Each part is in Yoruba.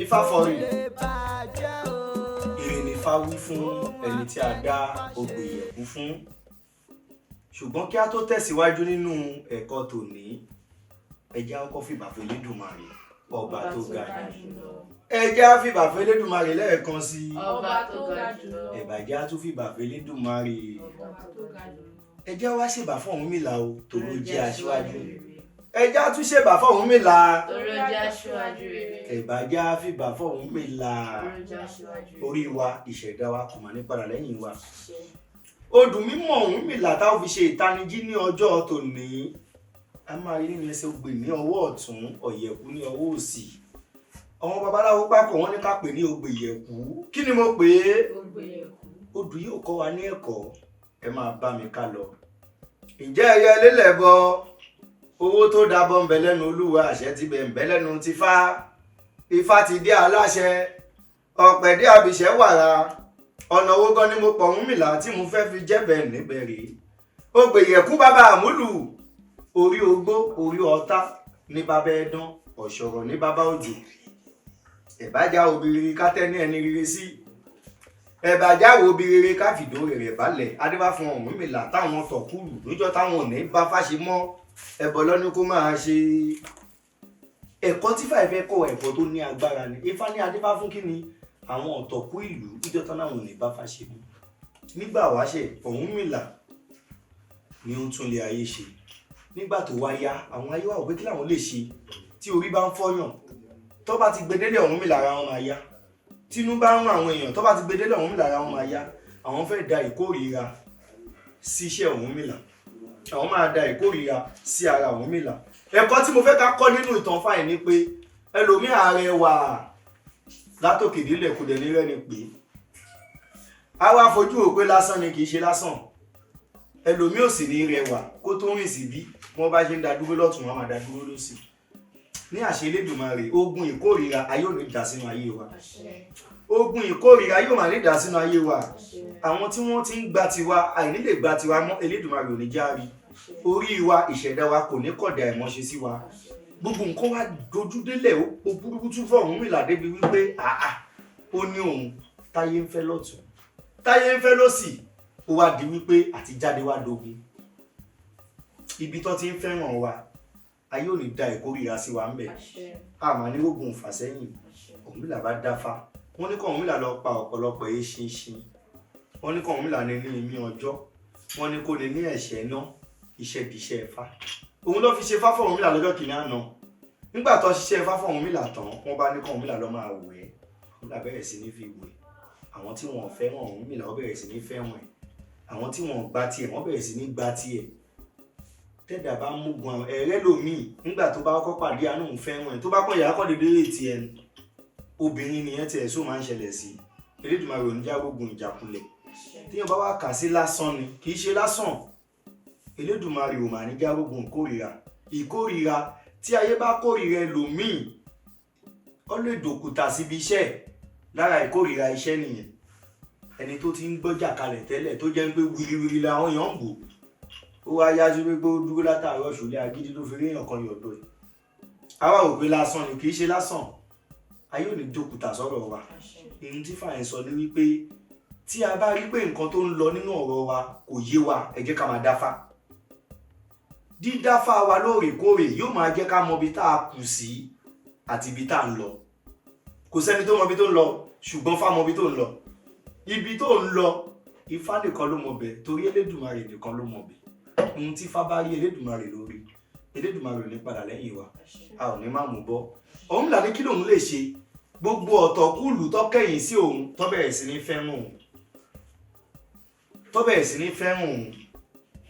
Ifá fọrí. Ire ni Ifá wí fún ẹni tí a dá ogbè ìyẹ̀kú fún. Ṣùgbọ́n kí a tó tẹ̀síwájú nínú ẹ̀kọ́ tòní, ẹ jẹ́ á kọ́kọ́ fìbà fún Elédùmarè, ọba tó ga jù. Ẹ jẹ́ á fìbà fún Elédùmarè lẹ́ẹ̀kan sí i. Ọba tó ga jùlọ. Ẹ bá jẹ́ á tún fìbà fún Elédùmarè. Ọba tó ga jùlọ. Ẹ jẹ́ wá ṣèbà fún Ọ̀rúnmìlà o, tòró jẹ́ aṣíwájú. Ẹ jẹ́ á tún ṣèbà fún Ọ̀rúnmìlà. Torí ó jẹ́ aṣíwájú rere. Ẹ bá jẹ́ á fìbà fún Ọ̀rúnmìlà. Torí ó jẹ́ aṣíwájú rere. Orí wa, ìṣẹ̀dá wa kò mà ní padà lẹ́yìn wa. Àṣẹ. Odù mímọ́ Ọ̀rúnmìlà tá ó fi ṣe ìtanijí ní ọjọ́ tòní, a máa rí nínú ẹsẹ̀ ogbè ní ọwọ́ ọ̀tún, ọ̀yẹ̀kú ní ọwọ́ òsì. Àwọn babaláwo pákọ̀ wọ́n ní ká pè ní ogbè ìyẹ̀kú. Kí ni mo pè é? Ogbè ìyẹ̀kú. Odù yóò kọ́ wa ní ẹ̀kọ́, ẹ máa bá mi ká lọ. Ǹjẹ́ ẹyẹ lélẹ̀ bọ owó tó dábọ̀ ń bẹ lẹ́nu Olúwa, àṣẹ ti bẹ̀ ń bẹ lẹ́nu ti fá. Ifá ti dé aláṣẹ, ọ̀pẹ̀ dé àbíṣẹ́ wàrà. Ọ̀nà owó gan ni mo pọ̀ Ọ̀rúnmìlà tí mo fẹ́ fi jẹ́bẹ̀ níbẹ̀ rèé. Ogbè ìyẹ̀kú bàbá àmúlù, orí ogbó, orí ọ̀tá ní bàbá ẹdán, ọ̀ṣọ̀rọ̀ ní bàbá òjò. Ẹ̀bájá obìnrin ká tẹ́ ní ẹni rere sí. Ẹ̀bàjá wo obìnrin ká fìdó rẹ̀ balẹ̀. Adébá fún Ọ̀rúnmìlà táwọn tọ̀kúrù lójọ́ táwọn ò ní bá fáṣe mọ́. Ẹbọ lọ́ní kó máa ṣe. Ẹ̀kọ́ tí Ifá fẹ́ kọ́, ẹ̀kọ́ tó ní agbára ni. Ifá ní adébá fún kí ni? Àwọn ọ̀tọ̀kú ìlú níjọ́ tán láwọn ò ní bá fáṣe mọ́. Nígbà wáṣẹ̀, Ọ̀rúnmìlà ni ó ń tún ilé ayé ṣe. Nígbà tó wá yá, àwọn ayé wà wò pé kí làwọn lè ṣe tí orí bá ń fọ́yàn. Tó bá ti gbedélé Ọ̀rúnmìlà ara wọn máa yá. Tínú bá ń rún àwọn èèyàn, tó bá ti gbedélé Ọ̀rúnmìlà ara wọn máa yá. Àwọn fẹ́ da ìkórìíra sí iṣẹ́ Ọ̀rúnmìlà. Àwọn máa da ìkórìíra sí ara Ọ̀rúnmìlà. Ẹ̀kọ́ tí mo fẹ́ ká kọ́ nínú ìtàn Fáyìn ni pé ẹlòmíì arẹwà látòkè délẹ̀ kò dẹ̀ ní rẹ́ni pé. A wá fojú wò pé lásán ni, kì í ṣe lásán. Ẹlòmíì ò sì ní rẹwà kó tó rìn síbí, bí wọ́n bá ṣe ń da dúró lọ́tùn, wọ́n á máa da dúró lósì. Ní àṣẹ Elédùmarè, ogun ìkórìíra ayé ò ní dà sínú ayé wa. Ogun ìkórìíra yóò máa ní dà sínú ayé wa. Àwọn tí wọ́n ti ń gba tiwa, àìní lè gba tiwa mọ́, Elédùmarè ò ní já rí. Orí wa, ìṣẹ̀dá wa kò ní kọ̀dà àìmọ́ṣe sí wa. Gbogbo nǹkan wa dojú délẹ̀, ó burúkutu fún Ọ̀rúnmìlà débi wípé àà ó ní òun táyé ń fẹ́ lọ́tùn, táyé ń fẹ́ lọ́sì, ó wá di wípé àti jáde wá dogun. Ibi tó ti ń fẹ́ràn wa, ayé ò ní da ìkórìíra sí wa ńbẹ̀. A máa ní ogun ìfàsẹ́yìn. Ọ̀rúnmìlà bá dáfá. Wọ́n ní kí Ọ̀rúnmìlà lọ pa ọ̀pọ̀lọpọ̀ eṣinṣin. Wọ́n ní kí Ọ̀rúnmìlà ní ní imí ọjọ́. Wọ́n ní kó ní ní ẹ̀ṣẹ̀ náà, iṣẹ́ diṣẹ́ Ifá. Òun ló fi ṣe Ifá fún Ọ̀rúnmìlà lọ́jọ́ kìíní àná. Nígbà tó ṣiṣẹ́ Ifá fún Ọ̀rúnmìlà tán, wọ́n bá ní kí Ọ̀rúnmìlà lọ máa wẹ̀. Ọ̀rúnmìlà bẹ̀rẹ̀ sí ní fi wẹ̀. Àwọn tí wọ́n fẹ́ràn Ọ̀rúnmìlà, wọ́n bẹ̀rẹ̀ sí ní fẹ́ràn ẹ̀. Àwọn tí wọ́n gba tiẹ̀, wọ́n bẹ̀rẹ̀ sí ní gba tiẹ̀. Tẹ́dà bá mógun àwọn ẹ̀rẹ́ lòmíì, nígbà tó bá kọ́kọ́ pàdé àánú òun fẹ́ràn ẹ̀, tó bá kọ́ ìyá kọ́ dédé ètì ẹ̀, obìnrin nìyẹn tiẹ̀ só máa ń ṣẹlẹ̀ sí. Elédùmarè ò ní já gbógun ìjàkulẹ̀. Téèyàn bá wá kà sí lásán ni, kì í ṣe lásán. Elédùmarè ò mà ní já gbógun ìkórìíra. Ìkórìíra tí ayé bá kórìíra ẹlòmíì, ó lè dòkúta síbi iṣẹ́. Lára ìkórìíra iṣẹ́ nìyẹn. Ẹni tó ti ń gbọ́jà kalẹ̀ tẹ́lẹ̀ tó jẹ́ pé wiriwiri làwọn èèyàn ń bò. Ó wá yá sí wípé ó dúró látàárọ̀ ṣòlẹ̀ agídí ló fi rí èèyàn kan yọ̀dọ̀ ẹ̀. A wá wò pé lásán ni, kì í ṣe lásán. Ayé ò ní dòkúta sọ́rọ̀ wa. Ohun tí Fáyìn sọ ni wípé tí a bá rí pé nǹkan tó ń lọ nínú ọ̀rọ̀ wa kò yé wa, ẹ jẹ́ ká máa dáfá. Dídáfá wa lóòrèkóòrè yóò máa jẹ́ ká mọ ibi tá a kù sí àti ibi tá a ń lọ. Kò sẹ́ni tó mọ ibi tó ń lọ, ṣùgbọ́n Fá mọ ibi tó ń lọ. Ibi tó ń lọ, Ifá nìkan ló mọ bẹ̀, torí Elédùmarè nìkan ló mọ bẹ̀. Ohun tí Ifá bá rí, Elédùmarè lórí. Elédùmarè ò ní padà lẹ́yìn wa. A ò ní má mú bọ́. Ọ̀rúnmìlà ní kí lòun lè ṣe. Gbogbo ọ̀tọ̀kùlù tó kẹ̀yìn sí òun, tó bẹ̀rẹ̀ sí ní fẹ́ràn òun. Tó bẹ̀rẹ̀ sí ní fẹ́ràn òun.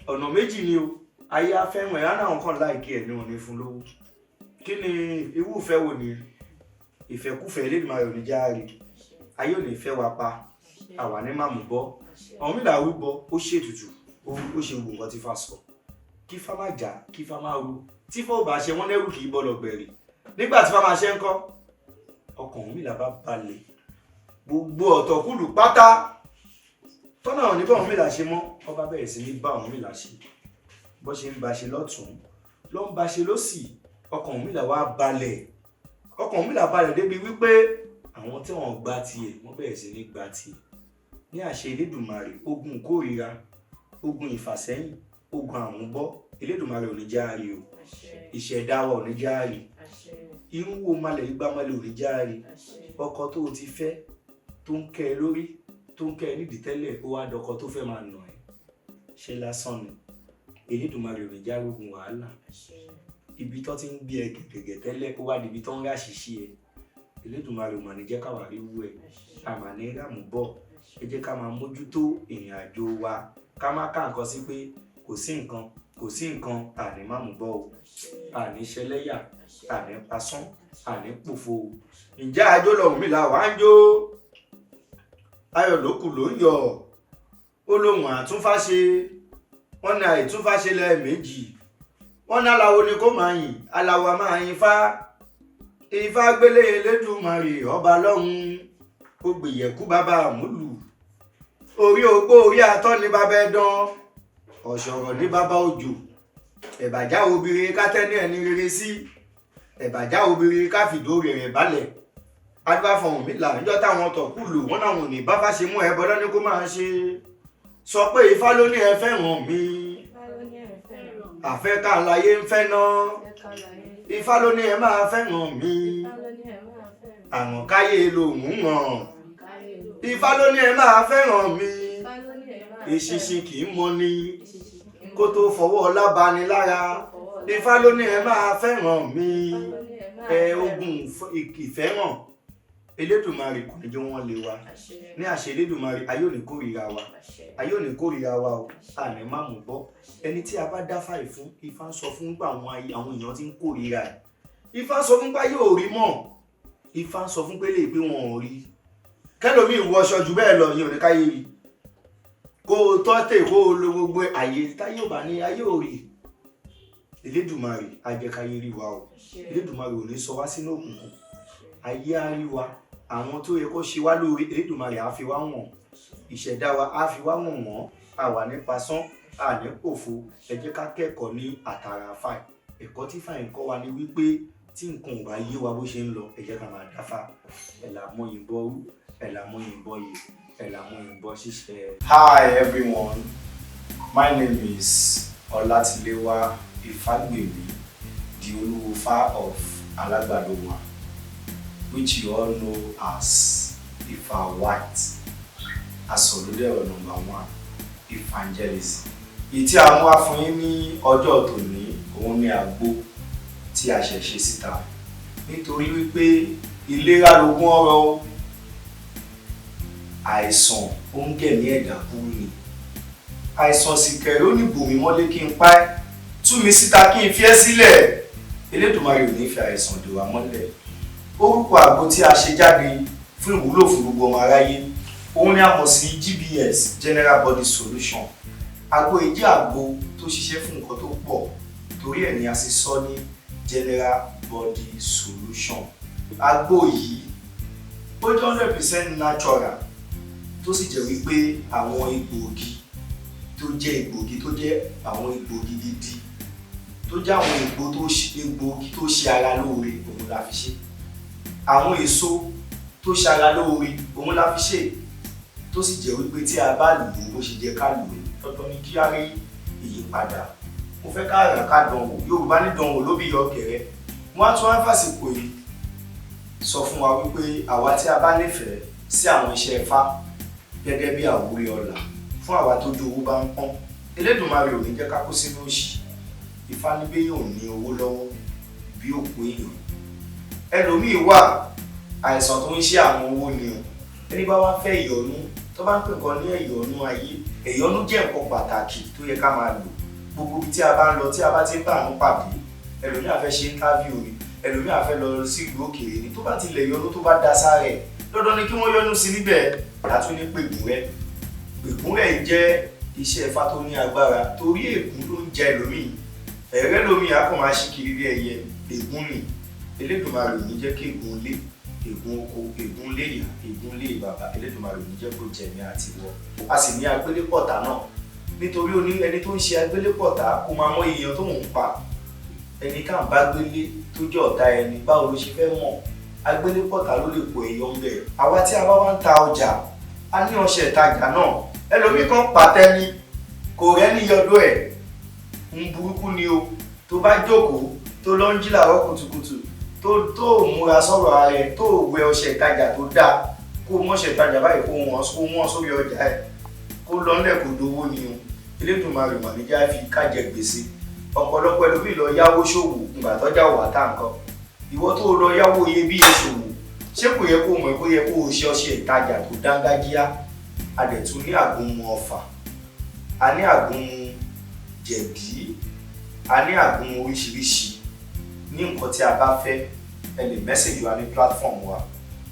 Ọ̀nà méjì ni o. Ayé á fẹ́ràn ẹ̀, á náà kàn láìkí ẹ̀ ní òní fún lówó. Kí ni irú ìfẹ́ wo ni? Ìfẹ́kúfẹ̀ẹ́ Elédùmarè ò ní já rí. Ayé ò ní fẹ́ wa pa. Àwa ní má mú bọ́. Ọ̀rúnmìlà rúbọ, ó ṣètùtù, ó ṣe gbogbo nǹkan tí Ifá sọ. Kí Ifá má jà, kí Ifá má ru. Tí Ifá ò bá ṣe, wọ́n lẹ́rù kì í bọ́ lọ gbẹ̀rì. Nígbà tí Ifá máa ṣe ń kọ́, ọkàn Ọ̀rúnmìlà bá balẹ̀. Gbogbo ọ̀tọ̀kùlù pátá. Tọ́nà ò ní bá Ọ̀rúnmìlà ṣe mọ́, ọba bẹ̀rẹ̀ sí ní bá Ọ̀rúnmìlà ṣe. Bó ṣe ń ba ṣe lọ́tùn, ló ń ba ṣe lósì, ọkàn Ọ̀rúnmìlà wá balẹ̀. Ọkàn Ọ̀rúnmìlà balẹ̀ débi wípé Àwọn tí wọ́n gba tiẹ̀, wọ́n bẹ̀rẹ̀ sí ní gba tiẹ̀. Ní àṣẹ Elédùmarè, ogun ìkórìíra, ogun ìfàsẹ́yìn, ogun àmúbọ́, Elédùmarè ò ní já rí o. Àṣẹ. Ìṣẹ̀dá wa ò ní já rí. Àṣẹ. Irúwo malẹ̀ igba malẹ̀ ò ní já rí. Àṣẹ. Ọkọ tó o ti fẹ́, tó ń kẹ́ ẹ lórí, tó ń kẹ́ ẹ nídìí tẹ́lẹ̀, ó wá dọkọ tó fẹ́ máa nà ẹ́. Ṣé lásán ni? Elédùmarè ò ní já rógun wàhálà. Àṣẹ. Ibi tó ti ń gbé ẹ gẹ̀gẹ̀gẹ̀ tẹ́lẹ̀, ó wá di ibi tó ń ráṣìṣe ẹ. Elédùmarè ò mà ní jẹ́ káwa rí wú ẹ. Àṣẹ. A mà ní ràmú bọ̀. Ẹ jẹ́ ká máa mójútó ìrìn àjò wa, ká má ká nǹkan sí pé kò sí nǹkan, kò sí nǹkan, àní má mú bọ́ o. Àṣẹ. Àní ṣẹlẹ́yà, Àṣẹ. àní pasán, àní pòfo o. Ǹjẹ́ àjò lọ̀hùn mi là wá ń jó? Ayọ̀ ló kù ló ń yọ̀. Ó lóhùn àtúnfáṣe. Wọ́n ní àìtúnfáṣe lẹ́ẹ̀mejì. Wọ́n ní aláwo ni kó máa yìn, aláwo a máa yin Ifá. Ifá gbélé Elédùmarè ọba lọ́hùn. Ó gbìyẹ̀kú bàbá àmúlù. Orí ogbó orí atọ́ ní bàbá ẹ̀dán. Ọ̀ṣọ̀rọ̀ ní bàbá òjò. Ẹ̀bàjá obìnrin ká tẹ́ni ẹni rere sí. Ẹ̀bàjá obìnrin ká fìdó rẹ̀ balẹ̀. Adúbáfọ̀hún mi là níjọ́ táwọn tọ̀kú lò wọ́n náà ò ní bá fá ṣe mú ẹbọ lọ́ní kó máa ṣe. Sọ pé Ifá ló ní ẹ fẹ́ràn mi. Ifá ló ní ẹ fẹ́ràn mi. Àfẹ́ ká láyé ń fẹ́ ná. Àfẹ́ ká láyé. Ifá ló ní ẹ máa fẹ́ràn mi. Ifá ló ní ẹ máa fẹ́ràn mi. Àrùn káyé lòun hàn. Àrùn káyé lòun. Ifá ló ní ẹ máa fẹ́ràn mi. Ifá ló ní ẹ máa fẹ́ràn mi. Eṣinṣin kì í mọni Eṣinṣin kì í kó tó fọwọ́ ọlá bani lára. fọwọ́ ọlá. Ifá ló ní ẹ máa fẹ́ràn mi. Ifá ló ní ẹ máa Ẹ fẹ́ràn mi. ogun ìfẹ́ràn Elédùmarè kò ní jẹ́ wọ́n lé wa. Àṣẹ. Ní àṣẹ Elédùmarè, ayé ò ní kórìíra wa. Àṣẹ. Ayé ò ní kórìíra wa o. Àní má mú bọ́. Ẹni tí a bá dá fáì fún, Ifá ń sọ fún pé àwọn èèyàn ti ń kórìíra ẹ̀. Ifá ń sọ fún pé ayé ò rí mọ́. Ifá ń sọ fún pé lè pé wọn ò rí. Kẹ́lòmíì wọṣọ jù bẹ́ẹ̀ lọ, ìyẹn ò ní káyé rí. Kó o tọ́tẹ̀, kó o lo gbogbo àyè táyé ò bá ní ayé ò rí. Elédùmarè á jẹ́ káyé rí wa o. Àṣẹ. Elédùmarè ò ní sọ wá sínú òkùnkùn. Ayé á rí wa. Àwọn tó yẹ kó ṣe wá lóore, Elédùmarè á fi wá wọ̀n. Ìṣẹ̀dá wa á fi wá wọ̀n wọ́n. A wà ní pasán, a ní pòfo. Ẹ jẹ́ ká kẹ́kọ̀ọ́ ní àtàrà fáì. Ẹ̀kọ́ tí fáì ń kọ́ wa ni wípé tí nǹkan ò bá yé wa bó ṣe ń lọ, ẹ jẹ́ ká máa dáfá. Ẹ̀ là mọ ìbọn rú, ẹ̀ là mọ ìbọn yè, ẹ̀ là mọ ìbọn ṣíṣe. Hi everyone, my name is Olatilewa Ifagbemi, the Oluwofa of Alagbadowa, which you all know as Ifa White, Asoludero number 1, Evangelism. Èyí tí a mú wá fún yín ní ọjọ́ tòní, òun ni àgbo tí a ṣẹ̀ ṣe síta. Nítorí wípé ìlera lògùn ọrọ̀ o. Àìsàn ó ń gẹ̀mí ẹ̀dá kúrú ni. Àìsàn sì kẹ̀rẹ́ ó ní bòmí mọ́lé kí n pa ẹ́, tú mi síta kí n fi ẹ́ sílẹ̀. Elédùmarè ò ní fi àìsàn dè wá mọ́lẹ̀. Orúkọ àgbo tí a ṣe jáde fún ìwúlò fún gbogbo ọmọ aráyé, òun ni a mọ̀ sí GBS, General Body Solution. Àgbo yìí jẹ́ àgbo tó ṣiṣẹ́ fún nǹkan tó pọ̀, torí ẹ̀ ni a sì sọ ní General Body Solution. Àgbo yìí ó jẹ́ 100% natural, tó sì jẹ́ wípé àwọn egbòogi tó jẹ́ egbòogi tó jẹ́ àwọn egbòogi gidi, tó jẹ́ àwọn egbòogi tó ṣe ara lóore, òun la fi ṣe. Àwọn èso tó ṣe ara lóore, òun la fi ṣe. Tó sì jẹ́ wípé tí a bá lò ó bó ṣe jẹ́ ká lò ó, dandan ni kí á rí ìyípadà. Mo fẹ́ ká rà ká dán wò. Yorùbá ní dán wò ló bí yọ kẹrẹ. Wọ́n á tún wá fàsìkò yìí sọ fún wa wípé àwa tí a bá nífẹ̀ẹ́ sí àwọn iṣẹ́ Ifá gẹ́gẹ́ bí àwúre ọlà fún àwa tójú owó bá ń pọ́n, Elédùmarè ò ní jẹ́ ká kó sínú òṣì. Ifá ní bí èèyàn ò ní owó lọ́wọ́ bí òkú èèyàn. Ẹlòmíì wà, àìsàn tó ń ṣe àwọn owó ni o. Ẹni bá wá fẹ́ ìyọnu, tó bá ń pè nǹkan ní ẹ̀yọ́nú ayé, ẹ̀yọ́nú jẹ́ nǹkan pàtàkì tó yẹ ká máa lò. Gbogbo ibi tí a bá ń lọ, tí a bá ti ń bá àánú pàdé, ẹlòmíì á fẹ́ ṣe interview ni, ẹlòmíì á fẹ́ lọ sí ìlú òkèèrè ni, tó bá ti lè yọnu tó bá da sára ẹ̀, dandan ni kí wọ́n yọnu sí níbẹ̀. Látún ní pègúnrẹ́. Pègúnrẹ́ jẹ́ iṣẹ́ Ifá tó ní agbára, torí ègún ló ń jẹ ẹlòmíì. Ẹ̀rẹ́ lómi á kàn máa ṣí kiri bí ẹyẹ, ègún ni. Elédùmarè ò ní jẹ́ kí ègún lé, ègún oko, ègún lé ìyá, ègún lé bàbá, Elédùmarè ò ní jẹ́ kó jẹ mí àti wọ. A sì ní agbélépọ̀tà náà, nítorí ó ní ẹni tó ń ṣe agbélépọ̀tà kó máa mọ èèyàn tó ń pa. Ẹni tá à ń bá gbélé tó jẹ́ ọ̀tá ẹni, báwo ló ṣe fẹ́ mọ̀? Agbélépọ̀tà ló lè po ẹ̀yọ́ ń bẹ̀. Àwa tí a bá wá ń ta ọjà, a ní ọṣẹ ìtajà náà. Ẹlòmíì kan pàtẹ ni, kò rẹ́ ní yọdọ̀ ẹ̀. Ń burúkú ni o. Tó bá jókòó, tó lọ ń jí làárọ̀ kùtùkùtù, tó múra sọ̀rọ̀ ara ẹ̀, tó wẹ ọṣẹ ìtajà tó dáa, kó mọ́ṣẹ ìtajà báyìí, kó wọ́n sórí ọjà ẹ̀, kó lọ ńlẹ̀ kó dowó ni o. Elédùmarè mà ní já fi kájẹ gbèsè. Ọ̀pọ̀lọpọ̀ ẹlòmíì lọ yáwó ṣòwò ìgbà tọ́jà wà tá nǹkan. Ìwọ tó lọ yáwó iyebíye ṣòwò, ṣé kò yẹ kó mọ̀ kó yẹ kó o ṣe ọṣẹ ìtajà tó dángájíá? A dẹ̀ tún ní àgúnmu ọfà, a ní àgúnmu jẹ̀dí, a ní àgúnmu oríṣiríṣi. Ní nǹkan tí a bá fẹ́, ẹ lè mẹ́sẹ̀gì wa ní platform wa,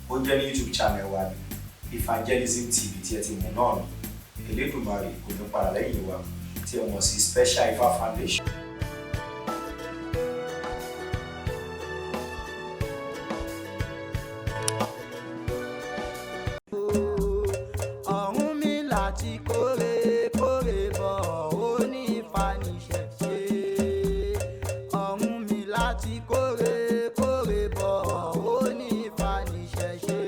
ó jẹ́ ní YouTube channel wa ní Evangelism TV tí ẹ ti mọ̀ náà ni. Elédùmarè kò ní padà lẹ́yìn wa, tí ẹ mọ̀ sí Special Ifá Foundation. Ọ̀rúnmìlà ti kórè kórè bọ̀, ó ní Ifá níṣẹ̀ṣe. Ọ̀rúnmìlà ti kórè kórè bọ̀, ó ní Ifá níṣẹ̀ṣe.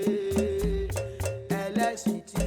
Ẹlẹ́sìn ti.